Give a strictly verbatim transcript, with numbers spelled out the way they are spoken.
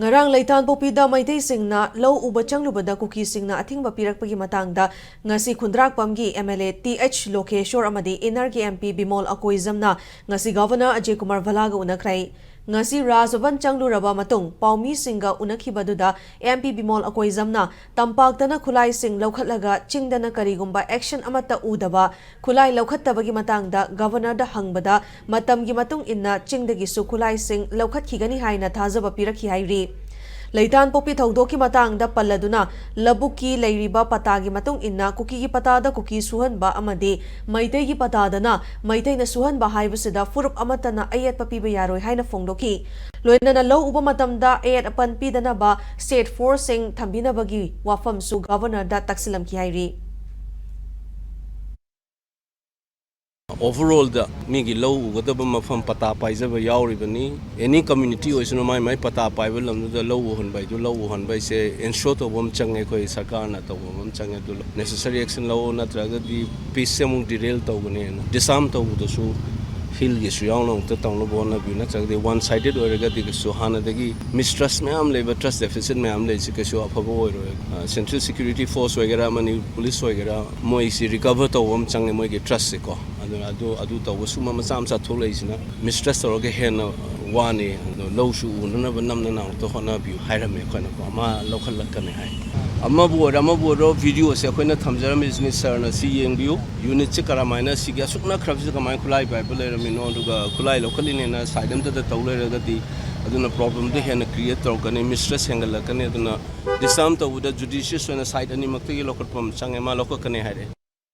ꯉꯔꯥꯡ ꯂꯩꯇꯥꯟꯄꯣꯛꯄꯤꯗ ꯃꯩꯇꯩꯁꯤꯡꯅ ꯂꯧ ꯎꯕ ꯆꯪꯂꯨꯕꯗ ꯀꯨꯀꯤꯁꯤꯡꯅ ꯑꯊꯤꯡꯕ ꯄꯤꯔꯛꯄꯒꯤ ꯃꯇꯥꯡꯗ ꯉꯁꯤ ꯈꯨꯟꯗ꯭ꯔꯥꯛꯄꯝꯒꯤ M L A T H Lokeshor ꯑꯃꯗꯤ ꯏꯟꯅꯔꯒꯤ ꯑꯦꯝ ꯄꯤ ꯕꯤꯃꯣꯜ ꯑꯀꯣꯏꯖꯝꯅ ꯉꯁꯤ ꯒꯚꯔꯅꯔ ꯑꯖꯌ ꯀꯨꯃꯥꯔ ꯚꯜꯂꯥꯒ ꯎꯅꯈ꯭ꯔꯦ꯫ ꯉꯁꯤ ꯔꯥꯖ ꯚꯕꯟ ꯆꯪꯂꯨꯔꯕ ꯃꯇꯨꯡ ꯄꯥꯎꯃꯤꯁꯤꯡꯒ ꯎꯅꯈꯤꯕꯗꯨꯗ ꯑꯦꯝ ꯄꯤ ꯕꯤꯃꯣꯜ ꯑꯀꯣꯏꯖꯝꯅ ꯇꯝꯄꯥꯛꯇꯅ ꯈꯨꯠꯂꯥꯏꯁꯤꯡ ꯂꯧꯈꯠꯂꯒ ꯆꯤꯡꯗꯅ ꯀꯔꯤꯒꯨꯝꯕ ꯑꯦꯛꯁꯟ ꯑꯃꯠꯇ ꯎꯗꯕ ꯈꯨꯠꯂꯥꯏ ꯂꯧꯈꯠꯇꯕꯒꯤ ꯃꯇꯥꯡꯗ ꯒꯚꯔꯅꯔꯗ ꯍꯪꯕꯗ ꯃꯇꯝꯒꯤ ꯃꯇꯨꯡ ꯏꯟꯅ ꯆꯤꯡꯗꯒꯤꯁꯨ ꯈꯨꯠꯂꯥꯏꯁꯤꯡ ꯂꯧꯈꯠꯈꯤꯒꯅꯤ ꯍꯥꯏꯅ ꯊꯥꯖꯕ ꯄꯤꯔꯛꯈꯤ ꯍꯥꯏꯔꯤ꯫ ꯂꯩꯇꯥꯟꯄꯣꯛꯄꯤ ꯊꯧꯗꯣꯛꯀꯤ ꯃꯇꯥꯡꯗ ꯄꯜꯂꯗꯨꯅ ꯂꯧꯕꯨꯛꯀꯤ ꯂꯩꯔꯤꯕ ꯄꯇꯥꯒꯤ ꯃꯇꯨꯡ ꯏꯟꯅ ꯀꯨꯀꯤꯒꯤ ꯄꯇꯥꯗ ꯀꯨꯀꯤ ꯁꯨꯍꯟꯕ ꯑꯃꯗꯤ ꯃꯩꯇꯩꯒꯤ ꯄꯇꯥꯗꯅ ꯃꯩꯇꯩꯅ ꯁꯨꯍꯟꯕ ꯍꯥꯏꯕꯁꯤꯗ ꯐꯨꯔꯨꯞ ꯑꯃꯠꯇꯅ ꯑꯌꯦꯠꯄ ꯄꯤꯕ ꯌꯥꯔꯣꯏ ꯍꯥꯏꯅ ꯐꯣꯡꯗꯣꯛꯈꯤ꯫ ꯂꯣꯏꯅꯅ ꯂꯧ ꯎꯕ ꯃꯇꯝꯗ ꯑꯌꯦꯠ ꯑꯄꯟ ꯄꯤꯗꯅꯕ ꯁꯦꯠ ꯐꯣꯔꯁꯁꯤꯡ ꯊꯝꯕꯤꯅꯕꯒꯤ ꯋꯥꯐꯝꯁꯨ ꯒꯚꯔꯅꯔꯗ ꯇꯛꯁꯤꯜꯂꯝꯈꯤ ꯍꯥꯏꯔꯤ꯫ ꯑꯣꯚꯔꯑꯣꯜꯗ ꯃꯤꯒꯤ ꯂꯧ ꯎꯒꯗꯕ ꯃꯐꯝ ꯄꯇꯥ ꯄꯥꯏꯖꯕ ꯌꯥꯎꯔꯤꯕꯅꯤ꯫ ꯑꯦꯅꯤ ꯀꯝꯃ꯭ꯌꯨꯅꯤꯇꯤ ꯑꯣꯏꯁꯅꯨ, ꯃꯥꯏ ꯃꯥꯏ ꯄꯇꯥ ꯄꯥꯏꯕ ꯂꯝꯗꯨꯗ ꯂꯧ ꯎꯍꯟꯕ ꯍꯥꯏꯗꯨ, ꯂꯧ ꯎꯍꯟꯕ ꯍꯥꯏꯁꯦ ꯏꯟꯁꯣꯔ ꯇꯧꯕ ꯑꯃ ꯆꯪꯉꯦ, ꯑꯩꯈꯣꯏ ꯁꯔꯀꯥꯔꯅ ꯇꯧꯕ ꯑꯃ ꯆꯪꯉꯦ꯫ ꯑꯗꯨ ꯅꯦꯁꯦꯁꯔꯤ ꯑꯦꯛꯁꯟ ꯂꯧꯑꯣ, ꯅꯠꯇ꯭ꯔꯒꯗꯤ ꯄꯤꯁꯁꯦ ꯑꯃꯨꯛ ꯗꯤꯔꯦꯜ ꯇꯧꯒꯅꯦꯅ ꯗꯤꯁꯥꯔꯝ ꯇꯧꯕꯗꯁꯨ ꯍꯤꯜꯒꯤꯁꯨ ꯌꯥꯎꯅ ꯑꯃꯨꯛꯇ ꯇꯧꯅꯕ ꯍꯣꯠꯅꯕꯤꯌꯨ, ꯅꯠꯇ꯭ꯔꯒꯗꯤ ꯋꯥꯟ ꯁꯥꯏꯗꯦꯠ ꯑꯣꯏꯔꯒꯗꯤ ꯀꯩꯁꯨ ꯍꯥꯟꯅꯗꯒꯤ ꯃꯤꯁꯇ꯭ꯔꯁ ꯃꯌꯥꯝ ꯂꯩꯕ, ꯇ꯭ꯔꯁ ꯗꯦꯐꯤꯁꯤꯠ ꯃꯌꯥꯝ ꯂꯩꯔꯤꯁꯦ ꯀꯩꯁꯨ ꯑꯐꯕ ꯑꯣꯏꯔꯣꯏ꯫ ꯁꯦꯟꯇ꯭ꯔꯦꯜ ꯁꯦꯀ꯭ꯌꯨꯔꯤꯇꯤ ꯐꯣꯔꯁ ꯑꯣꯏꯒꯦꯔꯥ, ꯃꯅꯤꯄꯨꯔ ꯄꯨꯂꯤꯁ ꯑꯣꯏꯒꯦꯔꯥ, ꯃꯣꯏꯁꯤ ꯔꯤꯀꯚꯔ ꯇꯧꯕ ꯑꯃ ꯆꯪꯉꯦ, ꯃꯣꯏꯒꯤ ꯇ꯭ꯔꯁꯁꯦꯀꯣ꯫ ꯑꯗꯨꯅ ꯑꯗꯨ ꯑꯗꯨ ꯇꯧꯕ ꯁꯨꯝꯕ ꯃꯆꯥ ꯃꯆꯥ ꯊꯣꯛꯂꯛꯏꯁꯤꯅ ꯃꯤꯁꯇ꯭ꯔꯁ ꯇꯧꯔꯒ ꯍꯦꯟꯅ ꯋꯥꯅꯤ꯫ ꯑꯗꯣ ꯂꯧꯁꯨ ꯎꯅꯅꯕ ꯅꯝꯅ ꯅꯥꯎꯇ ꯍꯣꯠꯅꯕꯤꯌꯨ ꯍꯥꯏꯔꯝꯃꯦ ꯑꯩꯈꯣꯏꯅꯀꯣ, ꯑꯃ ꯂꯧꯈꯠꯂꯛꯀꯅꯤ ꯍꯥꯏ꯫ ꯑꯃꯕꯨ ꯑꯣꯏꯔꯣ ꯑꯃꯕꯨ ꯑꯣꯏꯔꯣ, ꯚꯤꯗꯤꯑꯣꯁꯦ ꯑꯩꯈꯣꯏꯅ ꯊꯝꯖꯔꯝꯃꯤꯁꯤꯅꯤ, ꯁꯥꯔꯅ ꯁꯤ ꯌꯦꯡꯕꯤꯌꯨ꯫ ꯌꯨꯅꯤꯠꯁꯦ ꯀꯔꯝꯍꯥꯏꯅ ꯁꯤꯒꯤ ꯑꯁꯨꯛ ꯅꯛꯈ꯭ꯔꯕꯁꯤꯗ ꯀꯃꯥꯏꯅ ꯈꯨꯠꯂꯥꯏ ꯄꯥꯏꯕ ꯂꯩꯔꯝꯃꯤꯅꯣ, ꯑꯗꯨꯒ ꯈꯨꯠꯂꯥꯏ ꯂꯧꯈꯠꯂꯤꯅꯦꯅ ꯁꯥꯏꯠ ꯑꯝꯇꯗ ꯇꯧ ꯂꯩꯔꯒꯗꯤ ꯑꯗꯨꯅ ꯄ꯭ꯔꯣꯕ꯭ꯂꯦꯝꯗꯣ ꯍꯦꯟꯅ ꯀ꯭ꯔꯤꯌꯦꯠ ꯇꯧꯔꯛꯀꯅꯤ, ꯃꯤꯁꯇ꯭ꯔꯁ ꯍꯦꯟꯒꯠꯂꯛꯀꯅꯤ꯫ ꯑꯗꯨꯅ ꯗꯤꯁꯥꯔꯝ ꯇꯧꯕꯗ ꯖꯨꯗꯤꯁꯤꯌꯁ ꯑꯣꯏꯅ ꯁꯥꯏꯠ ꯑꯅꯤꯃꯛꯇꯒꯤ ꯂꯧꯈꯠꯄ ꯑꯃ ꯆꯪꯉꯦ, ꯃꯥ ꯂꯧꯈꯠꯀꯅꯤ ꯍꯥꯏꯔꯛꯑꯦ꯫